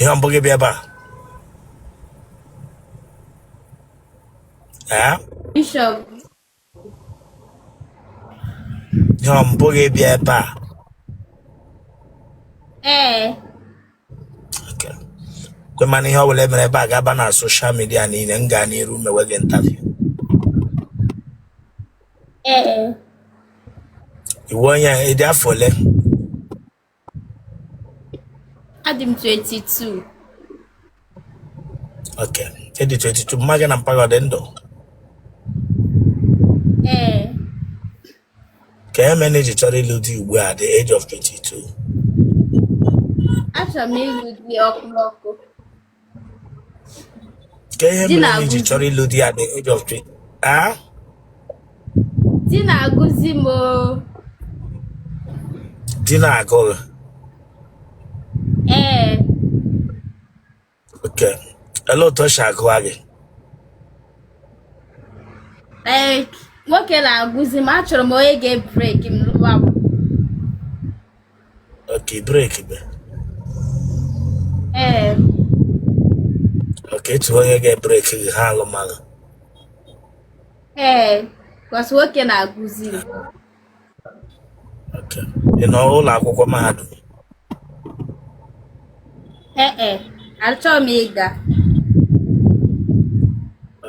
Ihe mbụ gị bịa ebe a? Ee? Bishop. Ihe mbụ gị bịa ebe a? Ee. Okay. Kwe mana ihe ọ bụla e mere ebe a ga-aba na social media niile m gaa n'iru mewe gị interview. Ee. Ị wụ onye ị dị afọ ole? Adị m 22. Okay. Ị dị 22 mma gị na mpa gị ọ dị ndụ? Ee. Kee ihe mere i ji chọrọ ịlụ di ugbu a at the age of 22? Achọrọ m ịlụ di ọkụ ọkụ. Kee ihe Di mere na i ji na-agụzi chọrọ ịlụ di at the age of 20? Ah? Di na-agụzi m o. Di na-agụ gị. Ee. Okay. Olee otu o si agụwa gị? Like nwoke na-agụzi m, achọrọ m onye ga-ebreak m lụwa m. Okay, break be. Ee. Okay, etu onye ga-ebreak gị ha alụmalụ. Ee, because nwoke na-agụzi m. Okay. Ị nọ ụlọ akwụkwọ mahadum? Ee e, achọghị m ịga.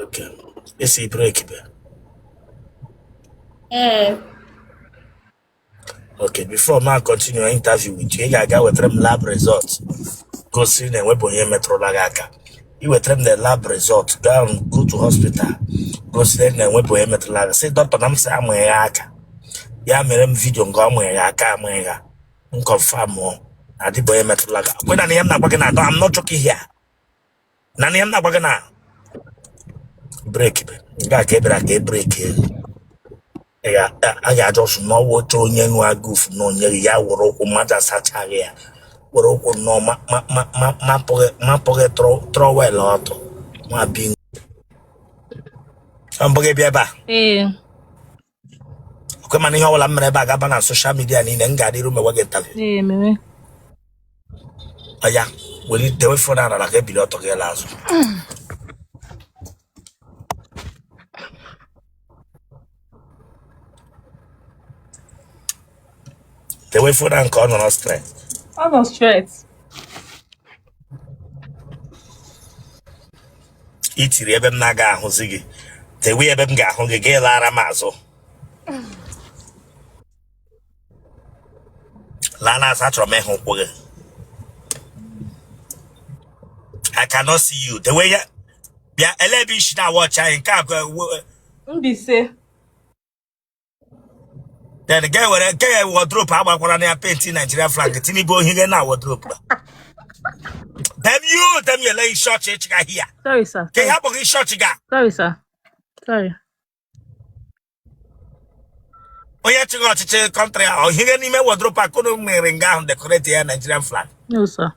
Okay. Ị sị break be. Ee. Okay, before m continue interview with you, ị ga-aga wetara m lab result gosi na enwebe onye metụrụla gị aka. I wetara m the lab result, gaa go to hospital gosi na enwebe onye metụrụla gị. Sị dọkịta na m sị amụghị ya aka. Ya mere m video nga ọ mụghị ya aka amụghị ya. M confirm na adịbe onye metụrụla gị. Kwe na ihe m na-agwa gị na I'm not joking here. Na ihe m na-agwa gị na break be nga ka e bịara ka e break a ga-ajụ ọsụ n'ọwa oche onye nụ agụfu na onye ya were ụkwụ mmadụ asachaghị ya were ụkwụ nnọọ mapụghị trowel ọtọ nwa bi mbụ gị bịa ebe a. Ee. Okwe mana ihe ọbụla m mere ebe a ga-aba na social media niile m ga-adịru mewe gị interview. Ee, mewe. Ọya were dewe phone ala ka ebili ọtọ gị la azụ. Dewe phone ahụ nke ọ nọrọ straight. Ọ nọ straight. I tiri ebe m na-aga ahụzi gị. Dewe ebe m ga-ahụ gị gị lara m azụ. Laa n'azụ achọrọ m ịhụ ụkwụ gị. I cannot see you. Dewe ya. Bịa ele ebe i si na-awatch anyị nke a Mbaise. Then ga were nke ya wardrobe agbakwara na ya paint Nigeria flag Tinubu ohi gị na wardrobe. Damn you, damn you, ele isi ọchị ịchịga here. Sorry, sir. Ka ihe abụghị isi ọchị ga. Sorry, sir. Sorry. Onye chịghị ọchịchị country ahụ ohi n'ime wardrobe akụnụ mere nga ahụ decorate ya Nigerian flag. No, sir.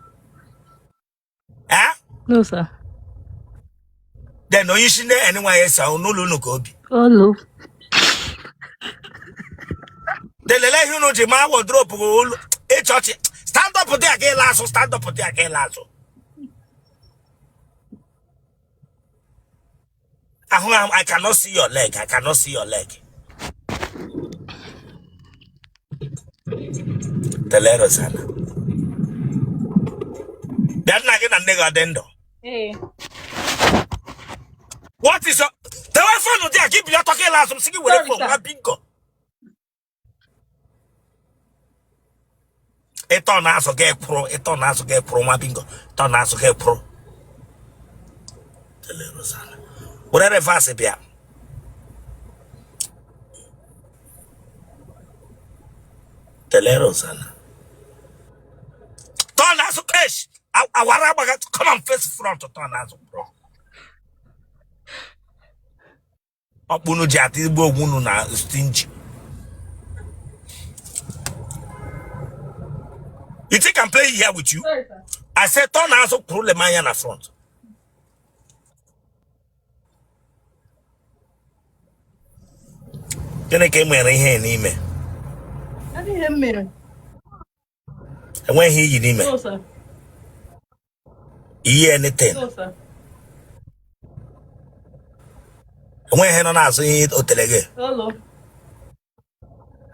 Eh? No, sir. Then onye isi ndị NYSC ahụ n'ụlọ unu ka o bi. Olu. Then lelee ihe unu ji maa wardrobe ụlọ ịchị ọchị. Stand up dị aga ịla azụ, stand up dị aga ịla azụ. Ahụ ahụ, I cannot see your leg. I cannot see your leg. Tele Rosanna. Bịa nna gị na nne gị ọ dị ndụ? Ee. What is your... Tewe phone dị a gị bili ọtọ ka ịla azụ m sị gị were Sorry, phone sir. nwa bingo. Ịtọ na-azụ gị kwụrụ, ịtọ na-azụ gị kwụrụ nwa bingo, ịtọ na-azụ gị kwụrụ. Tele Rosanna. Were reverse bịa. Tele Rosanna. Tọ na-azụ kesh. Awara agbaga come on face front tọ na-azụ bro. Ọkpụ unu ji ata igbo onwe unu na stingy. You think I'm playing here with you? Sorry, sir. I said turn azụ kwụrụ lem anya na front. Gịnị ka ị mere ihe n'ime? Adịghị m mere. Enweghị iyi n'ime. No, sir. Iyi anything? No, sir. Enweghị ihe nọ n'azụ ihe otele gị? Hello.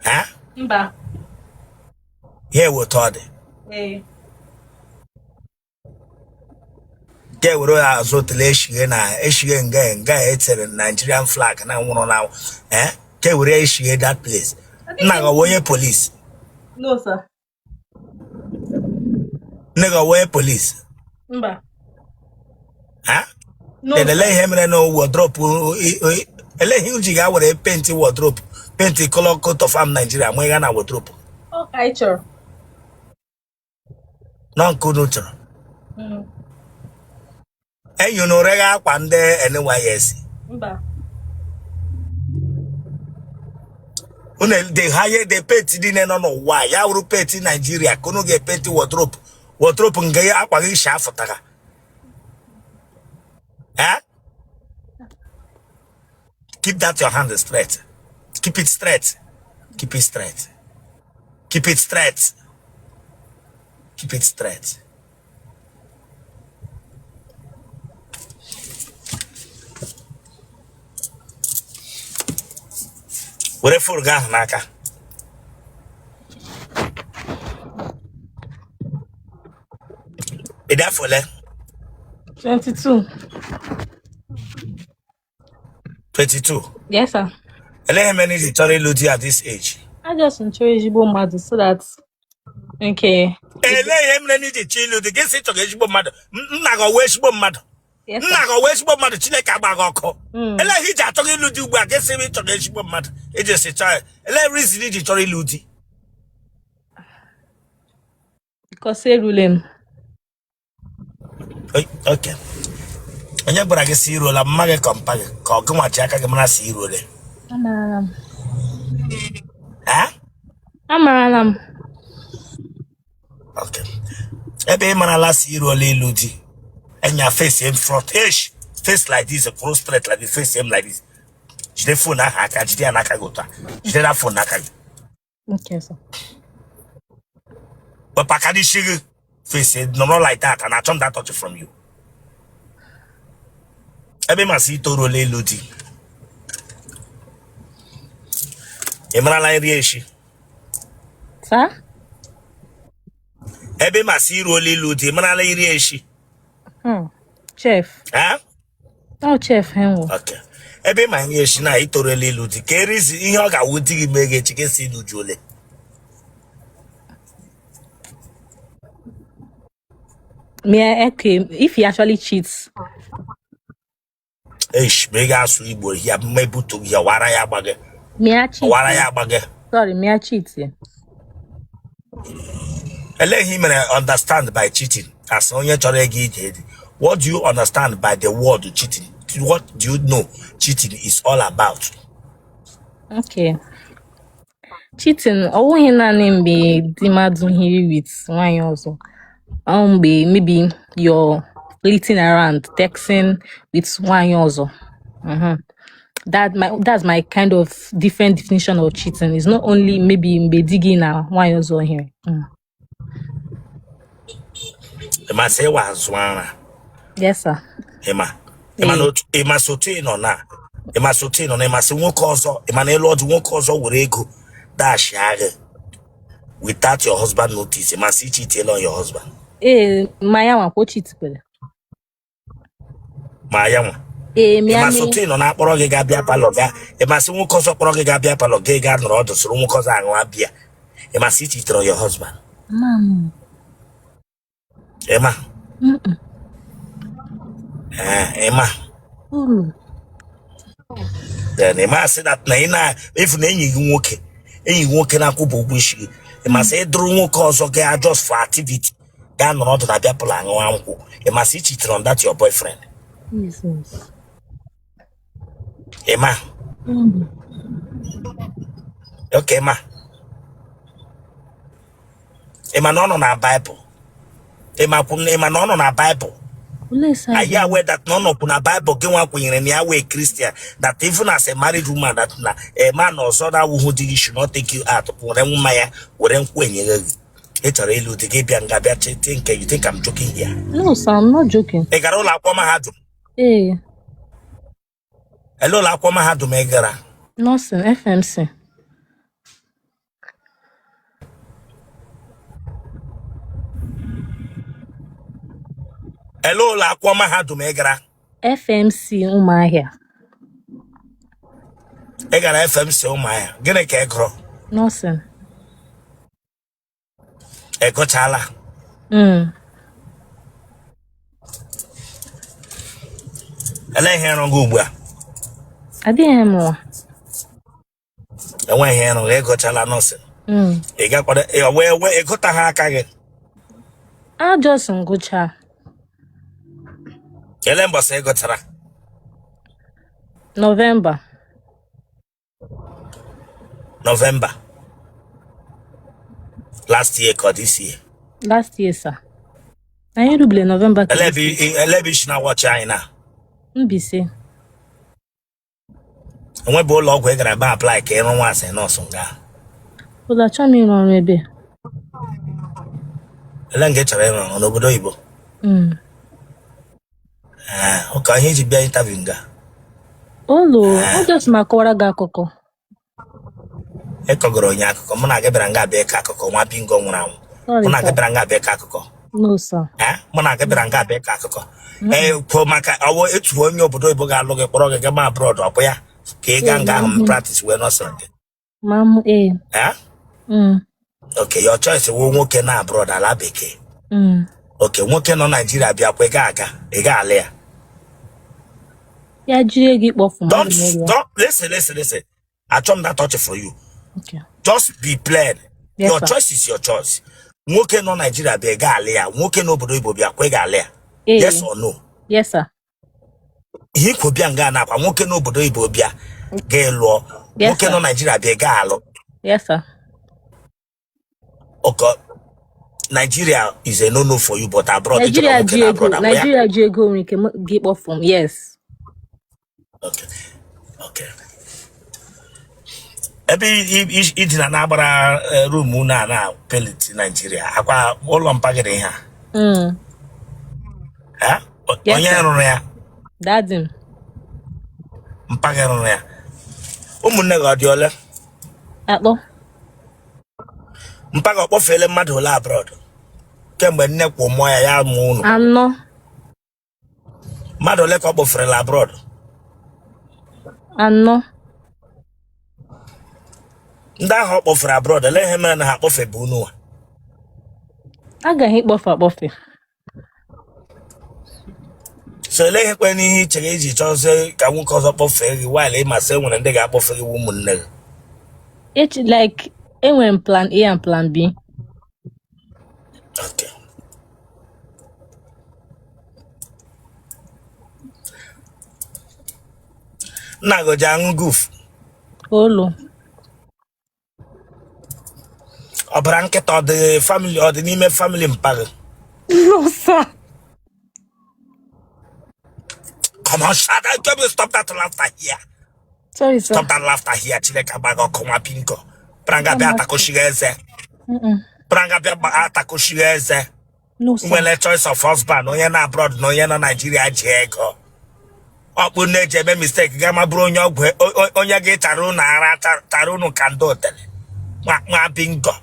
Ha? Mba. Ya ewe otu ọ dị. Ee. Ka ewere azụ otele eshighe na eshighe nga nga etere Nigerian flag na nwụrụ na eh ka ewere eshighe that place. Nna gị ọ wụ onye police? No, sir. Nne gị ọ wụ onye police? Mba. Ha? No, Then ele sir. ihe mere na wardrobe, ele ihe ji ga were paint wardrobe, paint color coat of arm Nigeria ma ị ga na wardrobe? Ọ ka anyị chọrọ. Nọ nke unu chọrọ. Enyi unu regha akwa ndị NYSC? Mba. Unu the higher the paint niile nọ n'ụwa ya wụrụ paint Nigeria ka unu ga-epenti wardrobe, wardrobe nga ya akwa gị shi afụtara. Eh? Keep that your hand straight. Keep it straight. Keep it straight. Keep it straight. Keep it straight. Were phone gị ahụ n'aka. Ị dị afọ ole? 22. 22. Yes, sir. Ele ihe mere i ji chọrọ ịlụ di at this age? I just nchọ ezigbo mmadụ so that nke Ele ihe mere na i ji chọọ ịlụ di? Gị sị chọrọ ezigbo mmadụ. Nna gị ọ wụ ezigbo mmadụ? Yes, sir. Nna gị ọ wụ ezigbo mmadụ? Chineke agba gị ọkụ. Ele ihe i ji achọghị ịlụ di ugbu a? Gị sị ị chọrọ ezigbo mmadụ. Iji sị chọọ ya. Ele reason i ji chọrọ ịlụ di? Because erule m. Okay. Onye gwara gị si iruola? Mma gị ka mpa gị ka ọ gị nwa ji aka gị mara si iruole? Amarala m. Eh? Amarala m. Okay. Ebe ị marala si iruola ịlụ di, enya face him front ish face like this, cross straight like this, face him like this. Jide phone ahụ aka, jide ya n'aka gị otu a. Jide na phone n'aka gị. Okay, sir. Wepụ aka n'isi gị, face nọrọ like that and achọ m that touch from you. Ebe ị ma sị itoruola ịlụ di, ị marala nri eshi? Sir? Ebe ị ma sị iruola ịlụ di, ị marala iri eshi? Chef. Eh? Oh, chef Henwo. Okay. Ebe ị ma ihe eshi na itoruola ịlụ di, ka erizi ihe ọ ga-awụ di gị mee gị echi ka esi ịlụ ju ole? Me, okay, if he actually cheats. Eish, ma ị ga-asụ Igbo ya mmebutu ya wara ya agba gị. Mia cheat. Wara ya agba gị. Sorry, mia cheat. Yeah. Ele ihe ị mere understand by cheating as onye chọrọ ịga ije di? What do you understand by the word cheating? What do you know cheating is all about? Okay. Cheating, ọ wụghị naanị mgbe di mmadụ hiri with nwaanyị ọzọ. Ọ mgbe maybe you're flirting around, texting with nwaanyị ọzọ. That's my kind of different definition of cheating. It's not only maybe mgbe di gị na nwaanyị ọzọ hiri. Ị ma sị ịwa azụ ara? Yes, sir. Ị ma ị ma na otu ị ma sị otu ị nọ na ị ma sị otu ị nọ na ị ma sị nwoke ọzọ ị ma na ịlụ ọdụ nwoke ọzọ were ego dash gị without your husband notice, ị ma sị icheatiela on your husband? Ee, ma ya nwa kwa o cheatikwere. Ma ya nwa. Ee, Ị ma sị Miami. otu ị nọ na-akpọrọ gị gaa beer parlour gaa, ị ma sị nwoke ọzọ kpọrọ gị gaa beer parlour gị gaa nọrọ ọdụ soro nwoke ọzọ aṅụ beer, ị ma sị icheatere on your husband? Mama. Ị ma? Mm-mm. Ee, ị ma? Uru. Then ị ma sị that na ị na-efu na enyi gị nwoke, enyi gị nwoke na-akwụbụ ụgwọ isi gị, ị ma sị ịdụrụ nwoke ọzọ gaa just for activity gaa nọrọ ọdụ na beer parlour aṅụ nkwụ, ị ma sị icheatere on that your boyfriend? Jesus. Ị ma? Okay, ma ị ma na ọ nọ na Bible? Ị ma kwu ị ma na ọ nọ na Bible? Olee side Are you aware that na ọ nọkwu na Bible? Gị nwa kwenyere na ya wee Christian, that even as a married woman, that na a man ọzọ na-awụhụ di gị should not take you out, were mmanya were nkwụ enyere gị. Ị chọrọ ịlụ di gị bịa nga bịa chete nke you think I'm joking here? No, sir, I'm not joking. Ị gara ụlọ akwụkwọ mahadum? Ee. Ele ụlọ akwụkwọ mahadum ị gara? Nursing, FMC. Ele ụlọ akwụkwọ mahadum ị gara? FMC Ụmụahịa. Ị gara FMC Ụmụahịa, gịnị ka ị gụrụ? Nursing. Ị gụchala? Ele ihe ị rụga ugbu a? Adịghị m nwa. Enweghị ihe ị rụga, ị gụchala nursing. Ị gakwara wee wee ị gụtaghị aka gị? A just ngụcha. Ele mbọsị ị gụchara? November. November last year ka ọ this year? Last year, sir. Anyị rubile November ka Ele ebe i si na-awatch anyị na? Mbaise. Enwebe ụlọ ọgwụ ị gara ba apply ka ịrụ nwa as nurse nga? Ụlọ achọ m ịrụ ọrụ ebe. Ele nga ị chọrọ ịrụ ọrụ n'obodo oyibo? Mm. Ee, ụka ihe iji bịa interview nga? Olo, ọ just ma kọwara gị akụkọ. Ịkọgoro onye akụkọ? Mụ na gị bịara nga abịa ịkọ akụkọ nwa bingo nwụrụ anwụ? Sorry, Mụ na gị sir. bịara nga abịa ịkọ akụkọ? No, sir. Ee, mụ na gị bịara nga abịa ịkọ akụkọ? Ee, kwuo maka ọwụ etu onye obodo oyibo ga-alụ gị, kpọrọ gị gama abroad, ọ bụ ya ka ị gaa nga ahụ practice wee nursing gị? Ma mụ ee. Ee? Mm. Okay, your choice wụ nwoke na abroad, ala bekee. Okay, nwoke nọ Naijiria bịakwa, ị ga-aga, ị ga-alụ ya? Ya jiri ego ịkpọfu Don't mmadụ n'elu ya. Don't listen, listen, listen. Achọ m that touch for you. Okay. Just be plain. Yes, Your sir. choice is your choice. Nwoke nọ Naijiria bịa, ị ga-alụ ya? Nwoke n'obodo oyibo bịakwa, ị ga-alụ ya? Ee. Yes or no? Yes, sir. Ihe ikwu bịa nga nakwa nwoke n'obodo oyibo bịa ga-elụọ? Yes, Nwoke sir. nọ Naijiria bịa, ị ga-alụ? Yes, sir. Okay, Nigeria is a no-no for you, but abroad, ị chọrọ Nigeria nwoke ji na ego abroad akwa ya? Nigeria ji ego nwere ike gị kpọfu m. Yes. Okay, ebe idina na-agbara room na peliti Naijiria akwa ụlọ mpagịrị ihe a? Mm. Eh? Yes, Onye sir. rụrụ ya? Daddy m. Mpa gị rụrụ ya. Ụmụnne gị ọ dị ole? Atọ. Mpa gị ọ kpọfeele mmadụ ole abroad kemgbe nne kwụ mụọ ya, ya mụọ unu? Anọ. Mmadụ ole ka ọ kpọferela abroad? Anọ. Ndị ahụ ọ kpọfere abroad, ele ihe mere na ha akpọfebe unu nwa? Agaghị ịkpọfe akpọfe. So ele ihe kwe n'ihe i chere iji chọzie ka nwoke ọzọ kpọfee gị while ị masị enwere ndị ga-akpọfe gị wụ ụmụnne gị? Echi like enwere m plan A and plan B. Okay. Nna gị o ji aṅụ guf? Olo. Ọbara nkịta ọ dị family, ọ dị n'ime family mpa gị? No, sir. Come on, shut up. Stop that laughter here. Sorry, sir. Stop that laughter here. Chineke agba gị ọkụ, nwa bingo. Pranga bịa atakoshighị eze. Pranga bịa atakoshighị eze. No, sir. Nwere choice of husband, onye na abroad na onye nọ Naijiria ji ego. Ọkpụ na-eji eme mistake ga ma bụrụ onye ọgwụ onye gị tara unu ara, tara unu ka ndị otele. Nwa bingo.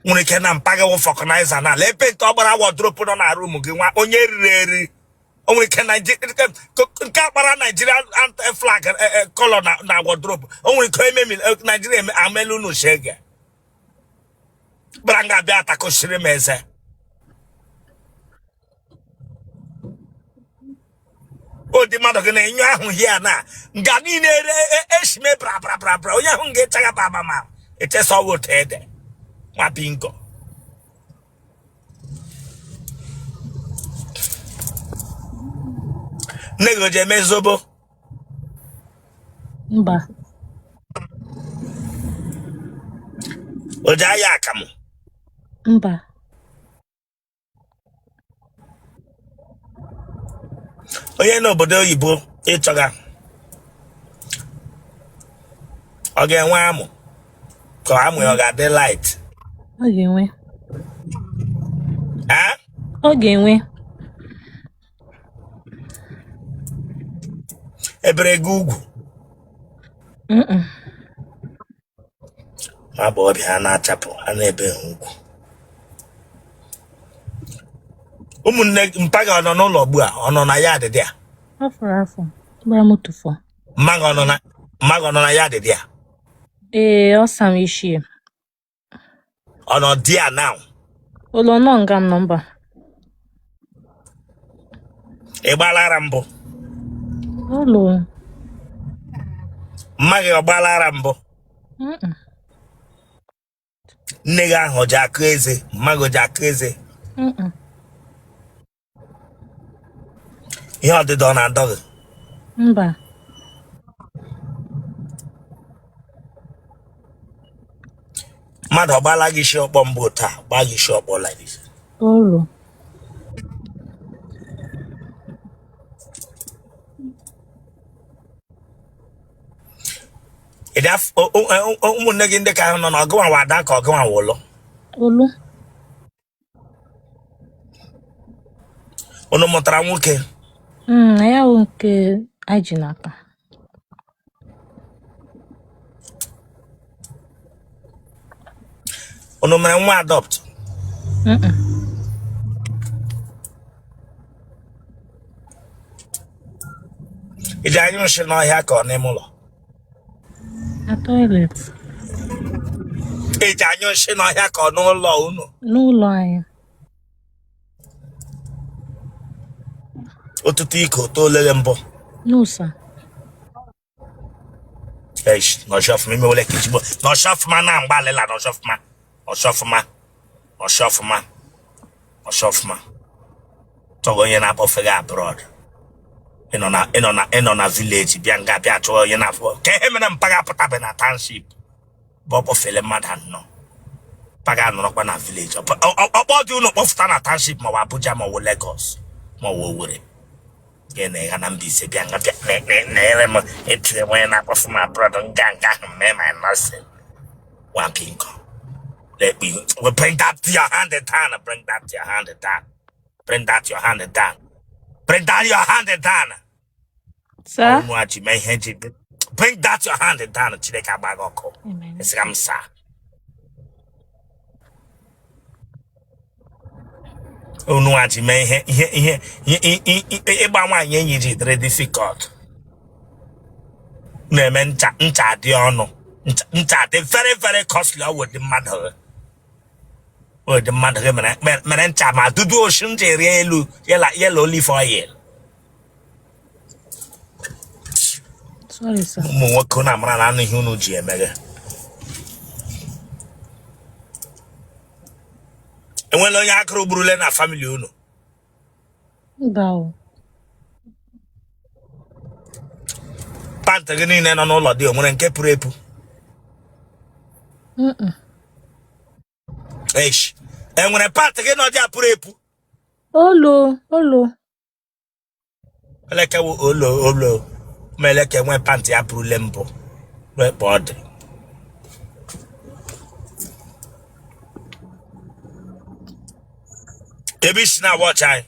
Nwere ike na mpa gị wụ vulcanizer na lee paint ọ gbara wardrobe nọ na room gị, nwa onye riri eri. O nwere ike nke akpara Nigeria flag color na wardrobe. O nwere ike ememi Nigeria amelu unu shege. Gbara nga bịa atakosiri m eze. Ụdị mmadụ gị na-enyo ahụ hia na nga niile ere eshime bra bra bra bra, onye ahụ ga-echagha ba ma echesa ọwụ otu ede, nwa bingo. Nne gị o ji eme zobo? Mba. O ji aya akamụ? Mba. Onye n'obodo oyibo ịchọga, ọ ga-enwe amụ? Ka amụ ya ọ ga-adị light? Ọ ga-enwe. Eh? Ọ ga-enwe. Ebere gị ugwu? Mm-mm. Nwa agbọghọbịa a na-achapụ a na-ebe ha ugwu. Ụmụnne mpa gị ọ nọ n'ụlọ ugbu a, ọ nọ na ya adịdị a? Ọ fọrọ afọ. Gbara moto fọ. Mma gị ọ nọ na mma gị ọ nọ na ya adịdị a? Ee, ọ sam ishie. Ọ nọ di ya now? Ụlọ nọ nga m nọmba. Ị gbaala ara mbụ? Ụlọ. Mma gị ọ gbaala ara mbụ? Mm-mm. Nne gị ahụ ọ ji akụ eze? Mma gị ọ ji akụ eze? Mm-mm. Ihe ọdịdọ ọ na-adọ gị? Mba. Mmadụ ọ gbaala gị isi ọkpọ mbụ taa, gbaa gị isi ọkpọ like this? Olu. Ịdị ụmụnne gị ndị ka ahụ nọ na ọ gịnwa wụ ada ka ọ gịnwa wụ ụlọ? Olu. Unu mụtara nwoke? Ya wụ nke anyị ji n'aka. Unu mere nwa adopt? Mm-mm. Iji anyụ nshị n'ọhịa ka ọ n'ime ụlọ? Na toilet. Eji anyụ nshị n'ọhịa ka ọ n'ụlọ unu? N'ụlọ anyị. Ọtụtụ iko toolere mbụ? No, sir. Eish, nọchi ọfụma imewele ka ejigbo nọchi ọfụma na mgbalịla nọchi ọfụma nọchi ọfụma nọchi ọfụma nọchi ọfụma chọghị onye na-akpọfe gị abroad. Ịnọ na village bịa nga bịa chọọ onye na-afọ ka ihe mere mpa gị apụtabe na township bụ ọ kpọfele mmadụ anọ mpa gị anọrọkwa na village ọkpọ dị unu kpọfụta na township ma ọ bụ Abuja ma ọ bụ Lagos ma ọ bụ Owerri gị na ịga na Mbaise bịa nga bịa na-ere m etinye onye na-akpọfụ m abroad nga nga ahụ mee my nursing nwa bingo. Let me bring that your hand down, bring that your hand down, bring that your hand down, bring that your hand down. Sir? Ọnụ a ji mee ihe ji bring that your hand down. Chineke agba gị ọkụ. Amen. Esịga m saa unu a ji mee ihe ihe ihe ihe ịgba nwaanyị enyi ji dịrị difficult na-eme ncha ncha dị ọnụ ncha dị very very costly. Ọ wụ dị mmadụ ụdị mmadụ gị mere ncha ma dudu oshi ncha rie elu yellow olive oil. Sorry, sir. Ụmụ nwoke unu amara na anụ ihe unu ji emeghe enwela onye agụrụ gburule na family unu? Mba o. Pant gị niile nọ n'ụlọ dị o nwere nke pụrụ epu? Mm-mm. Eish. Enwere pant gị nọ dị a pụrụ epu? Olo, olo. Eleke wụ olo olo ma eleke nwe pant ya pụrụle mbụ n'ekpe ọ dị. Ebe isi na watch anyị?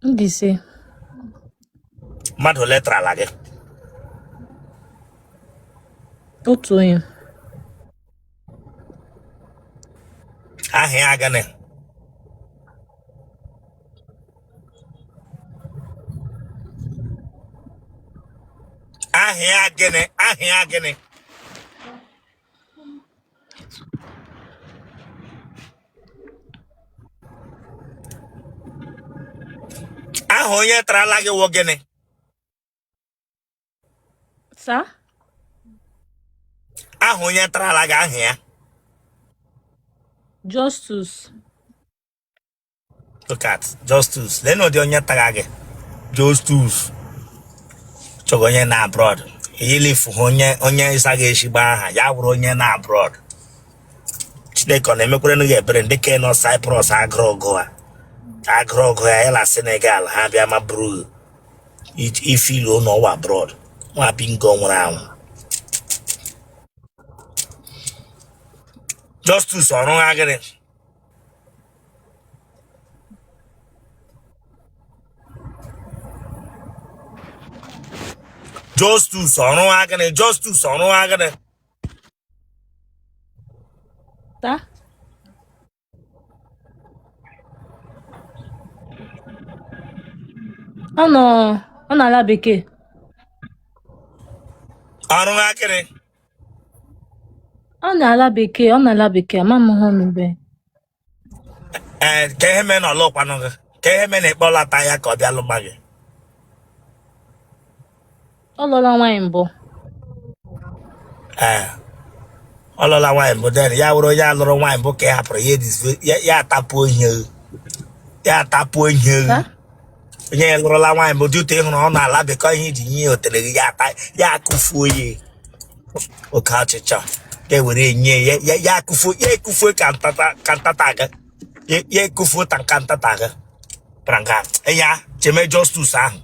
Mbaise. Mmadụ ole tarala gị? Otu onye. Aha ya gịnị? Aha ya gịnị? Aha ya gịnị? Aha onye tarala gị wụ gịnị? Sir? Aha onye tarala gị, aha ya? Justus. Look at Justus. Lee na ụdị onye tara gị. Justus. Chọrọ onye na abroad. Eyilifu onye onye ịzaghị ezigbo aha ya wụrụ onye na abroad. Chineke ọ na-emekwere gị ebere ndị ka nọ Cyprus agụrụ ọgụ ha. Agụrụ ọgụ ya ya na Senegal ha bịa ma buru ife ilu n'ụwa abroad. Nwa bingo nwụrụ anwụ. Justus ọ rụgha gịnị? Justus ọ rụgha gịnị? Justus ọ rụgha gịnị? Sir? Ọ nọ ọ n'ala bekee. Ọ rụgha gịnị? Ọ n'ala bekee, ọ n'ala bekee, ama m hụ mgbe. Ee, ka ihe mee na ọ lụkwanụ gị, ka ihe mee na ị kpọlata ya ka ọ bịa lụma gị. Ọ lụọla nwaanyị mbụ. Ee, ọ lụọla nwaanyị mbụ. Then ya wụrụ onye alụrụ nwaanyị mbụ ka ị hapụrụ ya ya atapuo ihe, ya atapuo ihe. Onye ya lụrụla nwaanyị mbụ dị ụtọ ịhụrụ ọ n'ala bekee ihe iji nye ya otere gị ya ata ya akụfuo ya oke ọchịchọ ya were nye ya ya ya akụfuo ya ekufuo ka ntata ka ntata gị ya ya ekufuo ta ka ntata gị pranga ya cheme Justus ahụ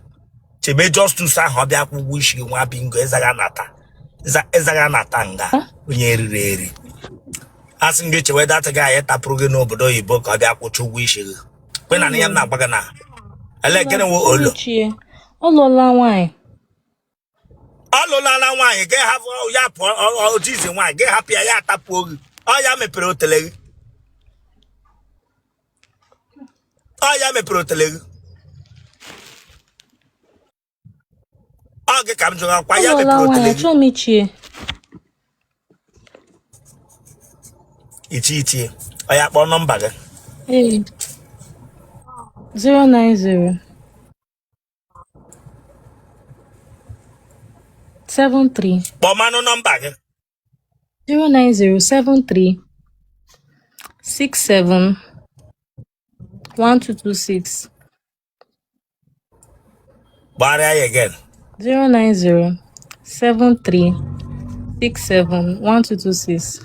chebe Justus ahụ ọ bịa kwụ ụgwọ isi gị nwa bingo ịzaga nata ịzaga nata nga onye riri eri asị m gị chewe that guy tapụrụ gị n'obodo oyibo ka ọ bịa kwụcha ụgwọ isi gị kwe na ihe m na-agwa gị na ele gịnị wụ olo. Ọ lụọla nwaanyị. Ọ lụlala nwaanyị gị hapụ ya pụọ ojizi nwaanyị gị hapụ ya ya atapụo gị ọ ya mepere otele gị ọ ya mepere otele gị ọ gị ka m jụrụ akwa ya mepere otele gị. Achọghị m ichie. Ichie ichie ọ ya kpọọ nọmba gị. Ee. 090 73 Kpọmanụ nọmba gị. 09073 67 1226. Gbara ya again. 090 73 67 1226.